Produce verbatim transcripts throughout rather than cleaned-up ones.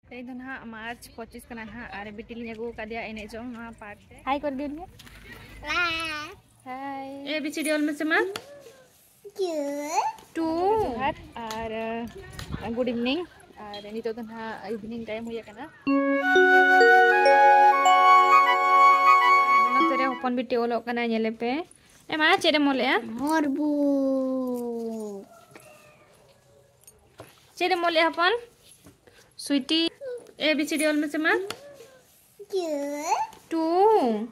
ᱛᱮᱦᱮᱧ ᱫᱚ ᱱᱟᱦᱟᱜ ᱢᱟᱨᱪ ᱯᱚᱸᱪᱤᱥ ᱠᱟᱱᱟ ᱱᱟᱦᱟᱜ, ᱟᱨ ᱵᱤᱴᱤ ᱞᱤᱧ ᱟᱹᱜᱩ ᱟᱠᱟᱫᱮᱭᱟ ᱮᱱᱮᱡ ᱡᱚᱝ ᱱᱚᱣᱟ ᱯᱟᱨᱠ ᱨᱮ᱾ ᱦᱟᱭ ᱠᱚᱨ ᱫᱤᱱ ᱜᱮ᱾ ᱦᱟᱭ᱾ A B C D ᱚᱞ ᱢᱮᱥᱮ ᱢᱟ᱾ Two. ᱡᱚᱦᱟᱨ ᱟᱨ, ᱟᱸ, good evening. ᱟᱨ ᱱᱤᱛᱚᱜ ᱫᱚ ᱱᱟᱦᱟᱜ evening time ᱦᱩᱭ ᱟᱠᱟᱱᱟ᱾ ᱱᱚᱛᱮ ᱨᱮ ᱦᱚᱯᱚᱱ ᱵᱤᱴᱤ ᱚᱞᱚᱜ ᱠᱟᱱᱟᱭ, ᱧᱮᱞᱮ ᱯᱮ᱾ ᱮ ᱢᱟ, ᱪᱮᱫ ᱮᱢ ᱚᱞᱮᱜᱼᱟ? ᱦᱚᱨᱵᱩ᱾ ᱪᱮᱫ ᱮᱢ ᱚᱞᱮᱜᱼᱟ ᱦᱚᱯᱚᱱ? Sweetie, A B C D ᱚᱞ ᱢᱮᱥᱮ ᱢᱟ᱾ Two.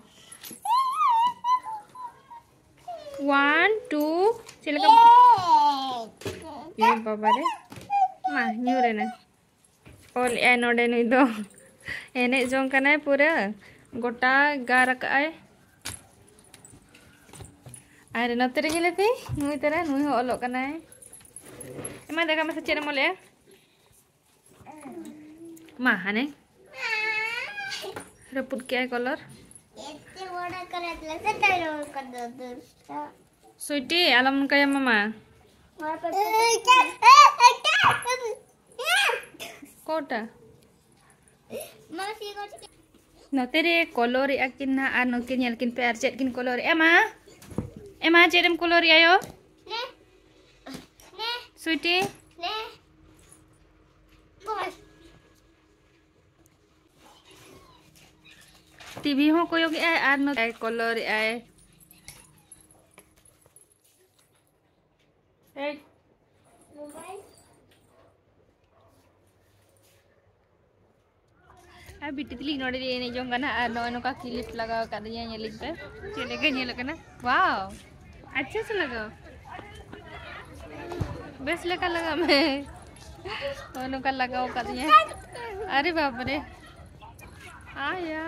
One, two. ᱪᱮᱫ ᱞᱮᱠᱟ? ᱮ ᱵᱟᱵᱟ ᱨᱮ᱾ ᱢᱟ, ᱧᱩᱨ ᱮᱱᱟ᱾ ᱚᱞᱮᱜᱼᱟᱭ ᱱᱚᱰᱮ ᱱᱩᱭ ᱫᱚ᱾ ᱮᱱᱮᱡ ᱡᱚᱝ ᱠᱟᱱᱟᱭ ᱯᱩᱨᱟᱹ᱾ ᱜᱚᱴᱟ ᱜᱟᱨ ᱟᱠᱟᱜᱼᱟᱭ᱾ ᱟᱨ ᱱᱚᱛᱮ ᱨᱮ ᱧᱮᱞᱮ ᱯᱮ, ᱱᱩᱭ ᱛᱟᱨᱟ, ᱱᱩᱭ ᱦᱚᱸ ᱚᱞᱚᱜ ᱠᱟᱱᱟᱭ᱾ ᱮᱢᱟ ᱫᱟᱠᱟ ᱢᱮᱥᱮ, ᱪᱮᱫ ᱮᱢ ᱚᱞᱮᱜᱼᱟ? ᱢᱟ, ᱦᱟᱱᱮ᱾ ᱨᱟᱹᱯᱩᱫ ᱠᱮᱜᱼᱟᱭ ᱠᱚᱞᱚᱨ᱾ Sweetie, ᱟᱞᱚᱢ ᱚᱱᱠᱟᱭᱟ ᱢᱟᱢᱟ᱾ ᱚᱠᱟᱴᱟ? ᱱᱚᱛᱮ ᱨᱮ ᱠᱚᱞᱚᱨ ᱮᱜᱼᱟ ᱠᱤᱱ ᱱᱟᱦᱟᱜ ᱟᱨ ᱱᱩᱠᱤᱱ ᱧᱮᱞ ᱠᱤᱱ ᱯᱮ ᱟᱨ ᱪᱮᱫ ᱠᱤᱱ ᱠᱚᱞᱚᱨ ᱮᱜᱼᱟ᱾ ᱢᱟ, ᱮ ᱢᱟ, ᱪᱮᱫ ᱮᱢ ᱠᱚᱞᱚᱨ ᱮᱜᱼᱟ ᱭᱳ? Sweetie? ᱴᱤᱵᱷᱤ ᱦᱚᱸ ᱠᱚᱭᱚᱜ ᱮᱜᱼᱟᱭ ᱟᱨ ᱱᱚᱛᱮ ᱠᱚᱞᱚᱨ ᱮᱜᱼᱟᱭ᱾ ᱮᱭ᱾ ᱟᱨ ᱵᱤᱴᱤ ᱛᱟᱹᱞᱤᱧ ᱱᱚᱰᱮ ᱞᱤᱧ ᱮᱱᱮᱡ ᱡᱚᱝ ᱠᱟᱱᱟ ᱟᱨ ᱱᱚᱜᱼᱚᱭ ᱱᱚᱝᱠᱟ clip ᱞᱟᱜᱟᱣ ᱟᱠᱟᱫᱤᱧᱟ, ᱧᱮᱞᱤᱧ ᱯᱮ ᱪᱮᱫ ᱞᱮᱠᱟ ᱧᱮᱞᱚᱜ ᱠᱟᱱᱟ᱾ Wow, ᱟᱪᱪᱷᱟ ᱥᱮ ᱞᱟᱜᱟᱣ? ᱵᱮᱥ ᱞᱮᱠᱟ ᱞᱟᱜᱟᱣ ᱢᱮ᱾ ᱱᱚᱜᱼᱚᱭ ᱱᱚᱝᱠᱟ ᱞᱟᱜᱟᱣ ᱟᱠᱟᱫᱤᱧᱟ᱾ ᱟᱨᱮ ᱵᱟᱵ ᱨᱮ, ᱟᱭᱟ,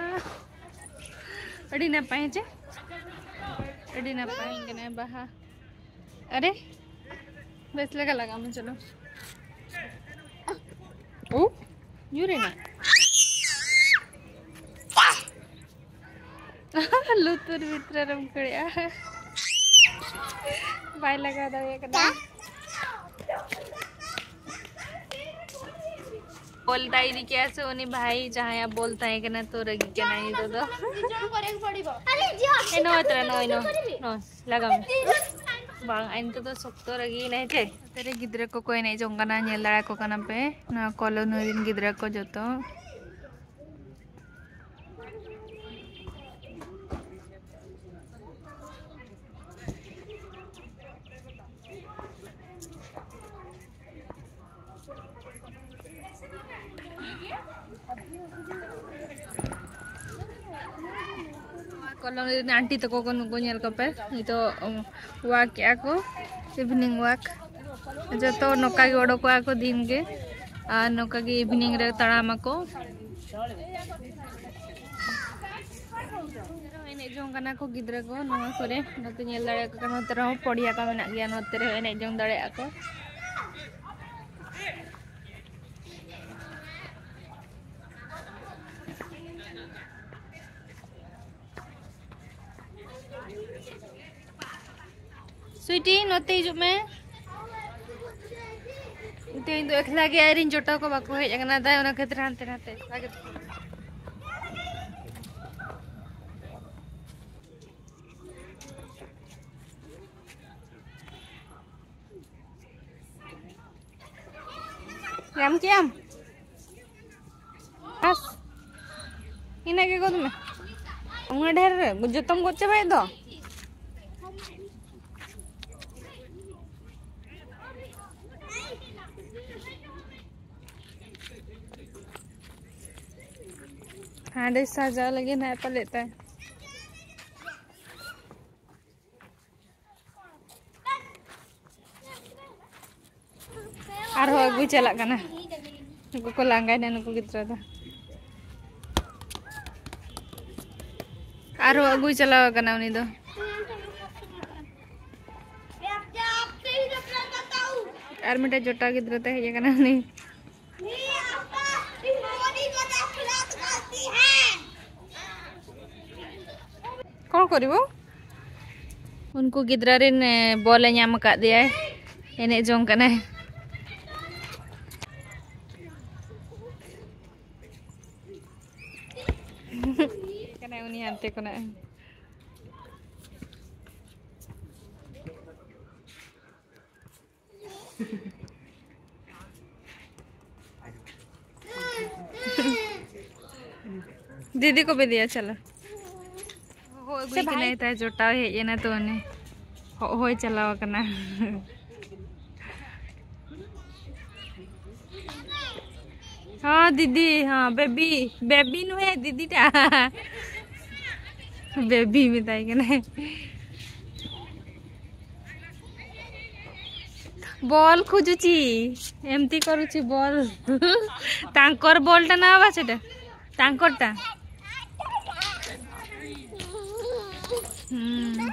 ᱟᱹᱰᱤ ᱱᱟᱯᱟᱭ ᱦᱮᱸ ᱪᱮ? ᱟᱹᱰᱤ ᱱᱟᱯᱟᱭ ᱠᱟᱱᱟ ᱵᱟᱦᱟ᱾ ᱟᱨᱮ, ᱵᱮᱥ ᱞᱮᱠᱟ ᱞᱟᱜᱟᱣ ᱢᱮ, ᱪᱚᱞᱚ᱾ ᱳ, ᱧᱩᱨ ᱮᱱᱟ᱾ ᱞᱩᱛᱩᱨ ᱵᱷᱤᱛᱨᱤ ᱨᱮᱢ ᱠᱷᱟᱹᱲᱮᱜᱼᱟ᱾ ᱵᱟᱭ ᱞᱟᱜᱟᱣ ᱫᱟᱲᱮᱭᱟᱜ ᱠᱟᱱᱟ᱾ ᱵᱚᱞ ᱛᱟᱭ ᱤᱫᱤ ᱠᱮᱜᱼᱟ ᱥᱮ ᱩᱱᱤ ᱵᱷᱟᱭ ᱡᱟᱦᱟᱸᱭᱟᱜ ᱵᱚᱞ ᱛᱟᱦᱮᱸ ᱠᱟᱱᱟ, ᱛᱚ ᱨᱟᱹᱜᱤ ᱠᱟᱱᱟᱭ ᱱᱤᱛᱚᱜ ᱫᱚ᱾ ᱮ, ᱱᱚᱜᱼᱚᱭ ᱛᱚᱨᱟ, ᱱᱚᱜᱼᱚᱭ, ᱱᱚᱜᱼᱚᱭ, ᱱᱚᱜᱼᱚᱭ, ᱞᱟᱜᱟᱣ ᱢᱮ᱾ ᱵᱟᱝ, ᱟᱭ ᱱᱤᱛᱚᱜ ᱫᱚ ᱥᱚᱠᱛᱚ ᱨᱟᱹᱜᱤᱭᱮᱱᱟᱭ ᱪᱮ᱾ ᱱᱚᱛᱮ ᱨᱮ ᱜᱤᱫᱽᱨᱟᱹ ᱠᱚᱠᱚ ᱮᱱᱮᱡ ᱡᱚᱝ ᱠᱟᱱᱟ, ᱧᱮᱞ ᱫᱟᱲᱮᱭᱟᱠᱚ ᱠᱟᱱᱟ ᱯᱮ, ᱱᱚᱣᱟ ᱠᱚᱞᱳᱱᱤ ᱨᱮᱱ ᱜᱤᱫᱽᱨᱟᱹ ᱠᱚ ᱡᱚᱛᱚ᱾ ᱠᱚᱞᱚᱢ ᱨᱮᱱ ᱟᱱᱴᱤ ᱛᱟᱠᱚ ᱠᱚ ᱱᱩᱠᱩ ᱧᱮᱞ ᱠᱚᱯᱮ, ᱱᱤᱛᱚᱜ, ᱩᱢ, ᱣᱟᱠ ᱮᱜᱼᱟ ᱠᱚ, ᱤᱵᱷᱤᱱᱤᱝ ᱣᱟᱠ᱾ ᱡᱚᱛᱚ ᱱᱚᱝᱠᱟ ᱜᱮ ᱚᱰᱚᱠᱚᱜᱼᱟ ᱠᱚ ᱫᱤᱱ ᱜᱮ, ᱟᱨ ᱱᱚᱝᱠᱟ ᱜᱮ ᱤᱵᱷᱤᱱᱤᱝ ᱨᱮ ᱛᱟᱲᱟᱢ ᱟᱠᱚ᱾ ᱮᱱᱮᱡ ᱡᱚᱝ ᱠᱟᱱᱟ ᱠᱚ ᱜᱤᱫᱽᱨᱟᱹ ᱠᱚ ᱱᱚᱣᱟ ᱠᱚᱨᱮ, ᱱᱚᱛᱮ ᱧᱮᱞ ᱫᱟᱲᱮᱭᱟᱜ ᱠᱟᱱᱟ, ᱱᱚᱛᱮ ᱨᱮᱦᱚᱸ ᱯᱚᱲᱤᱭᱟ ᱠᱚ ᱢᱮᱱᱟᱜ ᱜᱮᱭᱟ, ᱱᱚᱛᱮ ᱨᱮᱦᱚᱸ ᱮᱱᱮᱡ ᱡᱚᱝ ᱫᱟᱲᱮᱭᱟᱜᱼᱟ ᱠᱚ᱾ ᱥᱩᱭᱴᱤ, ᱱᱚᱛᱮ ᱦᱤᱡᱩᱜ ᱢᱮ᱾ ᱛᱮᱦᱮᱧ ᱫᱚ ᱮᱠᱞᱟ ᱜᱮ, ᱟᱭᱨᱤᱧ ᱡᱚᱴᱟᱣ ᱠᱚ ᱵᱟᱠᱚ ᱦᱮᱡ ᱟᱠᱟᱱᱟ, ᱫᱟᱭ ᱚᱱᱟ ᱠᱷᱟᱹᱛᱤᱨ ᱦᱟᱱᱛᱮ ᱱᱟᱛᱮ᱾ ᱧᱟᱢ ᱠᱮᱜᱼᱟᱢ? ᱟᱥ, ᱤᱱᱟᱹᱜ ᱜᱮ ᱜᱚᱫ ᱢᱮ᱾ ᱩᱱᱟᱹᱜ ᱰᱷᱮᱨ ᱨᱮ ᱡᱚᱛᱚᱢ ᱜᱚᱫ ᱪᱟᱵᱟᱭᱮᱫ ᱫᱚ᱾ ᱦᱟᱸᱰᱮ ᱥᱟᱡᱟᱣ ᱞᱟᱹᱜᱤᱫ ᱱᱟᱦᱟᱜ ᱯᱟᱞᱮᱫ ᱛᱟᱭ᱾ ᱟᱨᱦᱚᱸ ᱟᱹᱜᱩᱭ ᱪᱟᱞᱟᱜ ᱠᱟᱱᱟ᱾ ᱱᱩᱠᱩ ᱠᱚ ᱞᱟᱸᱜᱟᱭᱱᱟ, ᱱᱩᱠᱩ ᱜᱤᱫᱽᱨᱟᱹ ᱫᱚ᱾ ᱟᱨᱦᱚᱸ ᱟᱹᱜᱩᱭ ᱪᱟᱞᱟᱣ ᱠᱟᱱᱟ ᱩᱱᱤ ᱫᱚ᱾ ᱟᱨ ᱢᱤᱫᱴᱮᱡ ᱡᱚᱴᱟᱣ ᱜᱤᱫᱽᱨᱟᱹ ᱛᱮ ᱦᱮᱡ ᱟᱠᱟᱱᱟ ᱩᱱᱤ᱾ ᱠᱚᱬ ᱠᱚᱨᱤᱵᱚ? ᱩᱱᱠᱩ ᱜᱤᱫᱽᱨᱟᱹ ᱨᱮᱱ, ᱮ, ᱵᱚᱞ ᱮ ᱧᱟᱢ ᱟᱠᱟᱫ ᱫᱮᱭᱟᱭ, ᱮᱱᱮᱡ ᱡᱚᱝ ᱠᱟᱱᱟᱭ᱾ ᱠᱟᱱᱟᱭ ᱩᱱᱤ ᱦᱟᱱᱛᱮ ᱠᱷᱚᱱᱟᱜ᱾ ᱫᱤᱫᱤ ᱠᱚ ᱵᱤᱫᱤᱭᱟ, ᱪᱟᱞᱟᱣ᱾ ᱦᱚᱦᱚ ᱟᱹᱜᱩᱭ ᱠᱟᱱᱟᱭ, ᱛᱟᱭ ᱡᱚᱴᱟᱣ ᱦᱮᱡ ᱮᱱᱟ ᱛᱚ ᱩᱱᱤ᱾ ᱦᱚᱦᱚᱭ ᱪᱟᱞᱟᱣ ᱟᱠᱟᱱᱟ᱾ ᱦᱚᱸ ᱫᱤᱫᱤ, ᱦᱚᱸ ᱵᱮᱵᱤ, ᱵᱮᱵᱤ ᱱᱩᱦᱮ, ᱫᱤᱫᱤ ᱴᱟ᱾ ᱵᱮᱵᱤ ᱢᱮᱛᱟᱭ ᱠᱟᱱᱟᱭ᱾ ବଲ୍ ଖୋଜୁଛି, ଏମିତି କରୁଛି ବଲ୍। ତାଙ୍କର ବଲ୍ ଟା ନା ବା ସେଟା, ତାଙ୍କର ଟା। ହୁଁ।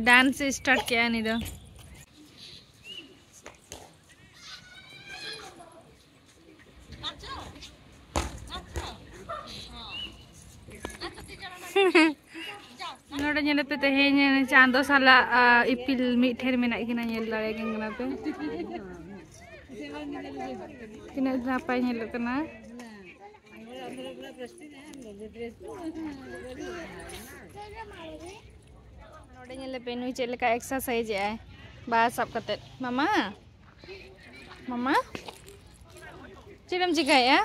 ଡାନ୍ସ ଷ୍ଟାର୍ଟ କିଆ ନି ଦ। ᱱᱚᱰᱮ ᱧᱮᱞ ᱯᱮ, ᱛᱮᱦᱮᱧ ᱪᱟᱸᱫᱚ ᱥᱟᱞᱟᱜ, ᱟ, ᱤᱯᱤᱞ ᱢᱤᱫ ᱴᱷᱮᱱ ᱢᱮᱱᱟᱜ ᱠᱤᱱᱟ, ᱧᱮᱞ ᱫᱟᱲᱮᱭᱟᱠᱤᱱ ᱠᱟᱱᱟ ᱯᱮ᱾ ᱛᱤᱱᱟᱹᱜ ᱱᱟᱯᱟᱭ ᱧᱮᱞᱚᱜ ᱠᱟᱱᱟ᱾ ᱱᱚᱰᱮ ᱧᱮᱞ ᱯᱮ, ᱱᱩᱭ ᱪᱮᱫ ᱞᱮᱠᱟ ᱮᱠᱥᱟᱨᱥᱟᱭᱤᱡ ᱮᱜᱼᱟᱭ ᱵᱟ ᱥᱟᱵ ᱠᱟᱛᱮᱫ᱾ ᱢᱟᱢᱟ, ᱢᱟᱢᱟ, ᱪᱮᱫ ᱮᱢ ᱪᱤᱠᱟᱹᱭᱮᱜᱼᱟ?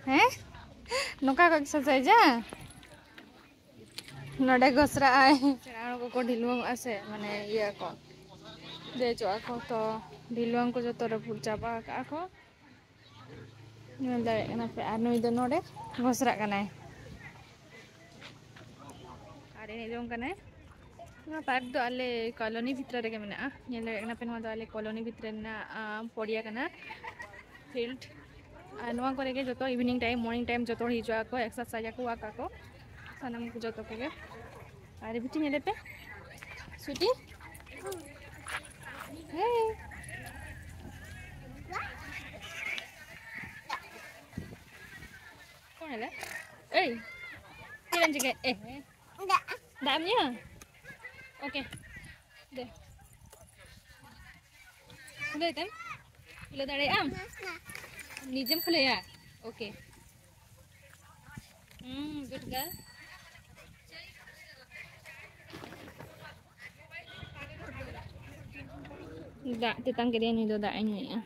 ᱦᱮᱸ, ᱱᱚᱝᱠᱟ ᱠᱚ ᱮᱠᱥᱟᱨᱥᱟᱭᱤᱡᱟ? ᱱᱚᱰᱮ ᱜᱷᱚᱥᱨᱟᱜ ᱟᱭ᱾ ᱥᱮᱬᱟ ᱦᱚᱲ ᱠᱚᱠᱚ ᱰᱷᱤᱞᱣᱟᱹᱝᱚᱜᱼᱟ ᱥᱮ, ᱢᱟᱱᱮ ᱤᱭᱟᱹ ᱠᱚ, ᱫᱮᱡᱚᱜᱼᱟ ᱠᱚ, ᱛᱚ ᱰᱷᱤᱞᱣᱟᱹᱝ ᱠᱚ ᱡᱚᱛᱚ ᱨᱟᱹᱯᱩᱫ ᱪᱟᱵᱟ ᱟᱠᱟᱜᱼᱟ ᱠᱚ᱾ ᱧᱮᱞ ᱫᱟᱲᱮᱭᱟᱜ ᱠᱟᱱᱟ ᱯᱮ, ᱟᱨ ᱱᱩᱭ ᱫᱚ ᱱᱚᱰᱮ ᱜᱷᱚᱥᱨᱟᱜ ᱠᱟᱱᱟᱭ᱾ ᱟᱨ ᱮᱱᱮᱡ ᱡᱚᱝ ᱠᱟᱱᱟᱭ᱾ ᱱᱚᱣᱟ ᱯᱟᱨᱠ ᱫᱚ ᱟᱞᱮ ᱠᱚᱞᱚᱱᱤ ᱵᱷᱤᱛᱨᱤ ᱨᱮᱜᱮ ᱢᱮᱱᱟᱜᱼᱟ᱾ ᱧᱮᱞ ᱫᱟᱲᱮᱭᱟᱜ ᱠᱟᱱᱟ ᱯᱮ, ᱱᱚᱣᱟ ᱫᱚ ᱟᱞᱮ ᱠᱚᱞᱚᱱᱤ ᱵᱷᱤᱛᱨᱤ ᱨᱮᱱᱟᱜ, ᱟᱸ, ᱯᱚᱲᱤᱭᱟ ᱠᱟᱱᱟ, ᱯᱷᱤᱞᱰ᱾ ᱟᱨ ᱱᱚᱣᱟ ᱠᱚᱨᱮ ᱜᱮ ᱡᱚᱛᱚ ᱤᱵᱷᱤᱱᱤᱝ ᱴᱟᱭᱤᱢ, ᱢᱚᱨᱱᱤᱝ ᱴᱟᱭᱤᱢ ᱡᱚᱛᱚ ᱦᱚᱲ ᱦᱤᱡᱩᱜ ᱟᱠᱚ, ᱮᱠᱥᱟᱨᱥᱟᱭᱤᱡ ᱟᱠᱚ, ᱣᱟᱠ ᱟᱠᱚ, ᱥᱟᱱᱟᱢ ᱠᱚ ᱡᱚᱛᱚ ᱠᱚᱜᱮ᱾ ᱟᱨ ᱵᱤᱴᱤ ᱧᱮᱞᱮ ᱯᱮ, ᱥᱩᱴᱤ᱾ ᱦᱮᱸ᱾ ᱠᱚᱱ ᱦᱮᱞᱟ? ᱮᱭ, ᱪᱮᱫ ᱮᱢ ᱪᱤᱠᱟᱹᱭ? ᱮ, ᱫᱟᱜ ᱮᱢ ᱧᱩᱭᱟ? ᱳᱠᱮ, ᱫᱮ᱾ ᱠᱷᱩᱞᱟᱹᱣ ᱛᱮᱢ? ᱠᱷᱩᱞᱟᱹᱣ ᱫᱟᱲᱮᱭᱟᱜ ᱟᱢ? ᱱᱤᱡᱮᱢ ᱠᱷᱩᱞᱟᱹᱭᱟ? Okay. Hmm, good girl. ᱫᱟᱜ ᱛᱮᱛᱟᱝ ᱠᱮᱫᱮᱭᱟ, ᱱᱩᱭ ᱫᱚ ᱫᱟᱜ ᱮ ᱧᱩᱭᱮᱜᱼᱟ᱾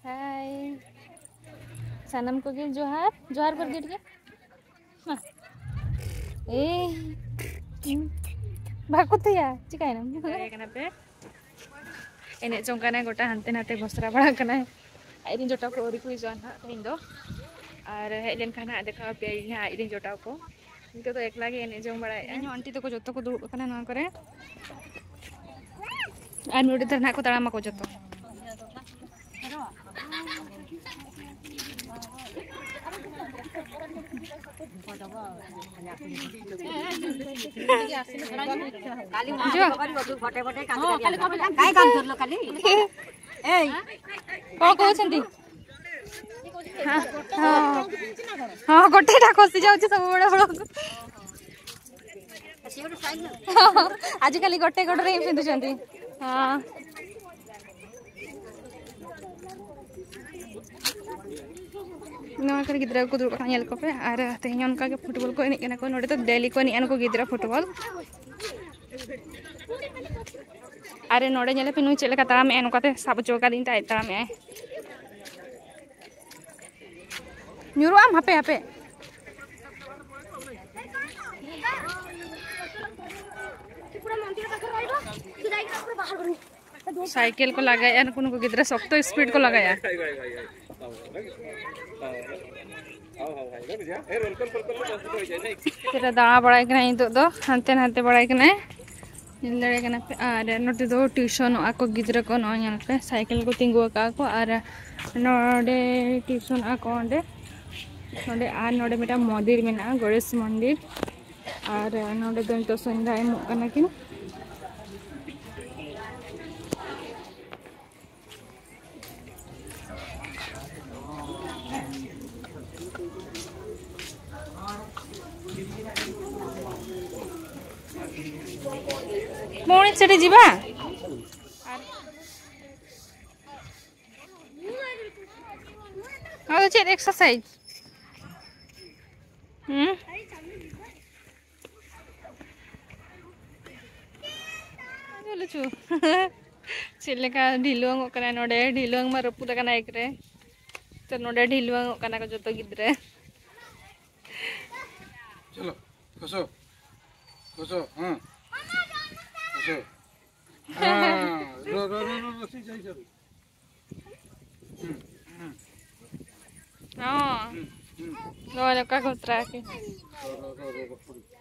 ᱦᱟᱭ᱾ ᱥᱟᱱᱟᱢ ᱠᱚᱜᱮ ᱡᱚᱦᱟᱨ, ᱡᱚᱦᱟᱨ ᱯᱨᱚᱫᱤᱯ ᱜᱮ᱾ ᱢᱟ᱾ ᱮᱭ᱾ ᱵᱟᱠᱚ ᱛᱮᱭᱟ, ᱪᱤᱠᱟᱭᱱᱟᱢ? ᱵᱟᱲᱟᱭ ᱠᱟᱱᱟ ᱯᱮ? ᱮᱱᱮᱡ ᱡᱚᱝ ᱠᱟᱱᱟᱭ ᱜᱚᱴᱟ, ᱦᱟᱱᱛᱮ ᱱᱟᱛᱮ ᱜᱷᱚᱥᱨᱟ ᱵᱟᱲᱟ ᱠᱟᱱᱟᱭ᱾ ᱟᱡ ᱨᱮᱱ ᱡᱚᱴᱟᱣ ᱠᱚ ᱟᱹᱣᱨᱤ ᱠᱚ ᱦᱤᱡᱩᱜᱼᱟ ᱱᱟᱦᱟᱜ ᱛᱮᱦᱮᱧ ᱫᱚ, ᱟᱨ ᱦᱮᱡ ᱞᱮᱱᱠᱷᱟᱱ ᱦᱟᱸᱜ ᱫᱮᱠᱷᱟᱣ ᱟᱯᱮᱭᱟᱭ ᱦᱟᱸᱜ ᱟᱡ ᱨᱮᱱ ᱡᱚᱴᱟᱣ ᱠᱚ᱾ ᱱᱤᱛᱚᱜ ᱫᱚ ᱮᱠᱞᱟ ᱜᱮ ᱮᱱᱮᱡ ᱡᱚᱝ ᱵᱟᱲᱟᱭᱮᱫᱼᱟ᱾ ᱤᱧ ᱦᱚᱸ ᱟᱱᱴᱤ ᱛᱟᱠᱚ ᱡᱚᱛᱚ ᱠᱚ ᱫᱩᱲᱩᱵ ᱟᱠᱟᱱᱟ ᱱᱚᱣᱟ ᱠᱚᱨᱮ, ᱟᱨ ᱱᱚᱰᱮ ᱫᱚ ᱱᱟᱦᱟᱜ ᱠᱚ ᱛᱟᱲᱟᱢ ᱟᱠᱚ ᱡᱚᱛᱚ᱾ ᱡᱚ᱾ काय काम करलो खाली? ए। କଣ କହୁଛନ୍ତି? ହଁ, ହଁ, ହଁ, ଗୋଟେ ଟା ଖସି ଯାଉଛି ସବୁବେଳେ ବେଳକୁ। ଆଜିକାଲି ଗୋଟେ ଗୋଡ଼ରେ ହିଁ ପିନ୍ଧୁଛନ୍ତି। ହଁ। ᱱᱚᱣᱟ ᱠᱚᱨᱮ ᱜᱤᱫᱽᱨᱟᱹ ᱠᱚ ᱫᱩᱲᱩᱵ ᱟᱠᱟᱱᱟ, ᱧᱮᱞ ᱠᱚᱯᱮ᱾ ᱟᱨ ᱛᱮᱦᱮᱧ ᱚᱱᱠᱟ ᱜᱮ ᱯᱷᱩᱴᱵᱚᱞ ᱠᱚ ᱮᱱᱮᱡ ᱠᱟᱱᱟ ᱠᱚ᱾ ᱱᱚᱰᱮ ᱫᱚ ᱰᱮᱞᱤ ᱠᱚ ᱮᱱᱮᱡᱼᱟ ᱱᱩᱠᱩ ᱜᱤᱫᱽᱨᱟᱹ ᱯᱷᱩᱴᱵᱚᱞ᱾ ᱟᱨ ᱱᱚᱰᱮ ᱧᱮᱞᱮ ᱯᱮ, ᱱᱩᱭ ᱪᱮᱫ ᱞᱮᱠᱟ ᱛᱟᱲᱟᱢᱮᱜᱼᱟᱭ, ᱱᱚᱝᱠᱟᱛᱮ ᱥᱟᱵ ᱦᱚᱪᱚ ᱟᱠᱟᱫᱤᱧ ᱛᱮ ᱟᱡ ᱛᱟᱲᱟᱢᱮᱜᱼᱟᱭ᱾ ᱧᱩᱨᱩᱜ ᱟᱢ, ᱦᱟᱯᱮ, ᱦᱟᱯᱮ᱾ ᱥᱟᱭᱠᱮᱞ ᱠᱚ ᱞᱟᱜᱟᱭᱮᱫᱼᱟ ᱱᱩᱠᱩ, ᱱᱩᱠᱩ ᱜᱤᱫᱽᱨᱟᱹ ᱥᱚᱠᱛᱚ ᱥᱯᱤᱰ ᱠᱚ ᱞᱟᱜᱟᱭᱟ᱾ ᱪᱮᱫ ᱨᱮ ᱫᱟᱬᱟ ᱵᱟᱲᱟᱭ ᱠᱟᱱᱟᱭ ᱱᱤᱛᱚᱜ ᱫᱚ, ᱦᱟᱱᱛᱮ ᱱᱟᱛᱮ ᱵᱟᱲᱟᱭ ᱠᱟᱱᱟᱭ, ᱧᱮᱞ ᱫᱟᱲᱮᱭᱟᱜ ᱠᱟᱱᱟ ᱯᱮ᱾ ᱟᱨ ᱱᱚᱛᱮ ᱫᱚ ᱴᱤᱭᱩᱥᱚᱱᱚᱜᱼᱟ ᱠᱚ ᱜᱤᱫᱽᱨᱟᱹ ᱠᱚ, ᱱᱚᱜᱼᱚᱭ ᱧᱮᱞ ᱯᱮ ᱥᱟᱭᱠᱮᱞ ᱠᱚ ᱛᱤᱸᱜᱩ ᱟᱠᱟᱫᱼᱟ ᱠᱚ, ᱟᱨ ᱱᱚᱰᱮ ᱴᱤᱭᱩᱥᱚᱱᱚᱜᱼᱟ ᱠᱚ ᱚᱸᱰᱮ, ᱱᱚᱰᱮ᱾ ᱟᱨ ᱱᱚᱰᱮ ᱢᱤᱫᱴᱟᱝ ᱢᱚᱱᱫᱤᱨ ᱢᱮᱱᱟᱜᱼᱟ, ᱜᱚᱬᱮᱥ ᱢᱚᱱᱫᱤᱨ᱾ ᱟᱨ ᱱᱚᱰᱮ ᱫᱚ ᱱᱤᱛᱚᱜ ᱥᱚᱱᱫᱷᱟ ᱮᱢᱚᱜ ᱠᱟᱱᱟ ᱠᱤᱱ᱾ ପୁଣି ସେଠି ଯିବା। ଆଉ ଚେନ୍ ଏକ୍ସରସାଇଜ। ᱦᱩᱸ? ᱪᱚᱞᱚ ᱪᱚ᱾ ᱪᱮᱫ ᱞᱮᱠᱟ ᱰᱷᱤᱞᱣᱟᱹᱝᱚᱜ ᱠᱟᱱᱟᱭ ᱱᱚᱰᱮ, ᱰᱷᱤᱞᱣᱟᱹᱝ ᱢᱟ ᱨᱟᱹᱯᱩᱫ ᱟᱠᱟᱱᱟ ᱮᱠᱨᱮ᱾ ᱛᱚ ᱱᱚᱰᱮ ᱰᱷᱤᱞᱣᱟᱹᱝᱚᱜ ᱠᱟᱱᱟ ᱠᱚ ᱡᱚᱛᱚ ᱜᱤᱫᱽᱨᱟᱹ᱾ ᱪᱚᱞᱚ, ᱠᱷᱚᱥᱚ, ᱠᱷᱚᱥᱚ, ᱦᱮᱸ, ᱠᱷᱚᱥᱚ, ᱦᱮᱸ, ᱨᱚ, ᱨᱚ, ᱨᱚ, ᱨᱚ, ᱨᱚ, ᱥᱤ, ᱥᱤ, ᱥᱤ᱾ ᱦᱩᱸ, ᱦᱩᱸ, ᱦᱚᱸ᱾ ᱦᱩᱸ, ᱦᱩᱸ᱾ ᱱᱚᱜᱼᱚᱭ ᱱᱚᱝᱠᱟ ᱠᱚ ᱛᱨᱟᱠ ᱮᱫᱟ᱾ ᱨᱚ, ᱨᱚ, ᱨᱚ, ᱨᱚ, ᱨᱚ, ᱨᱚ᱾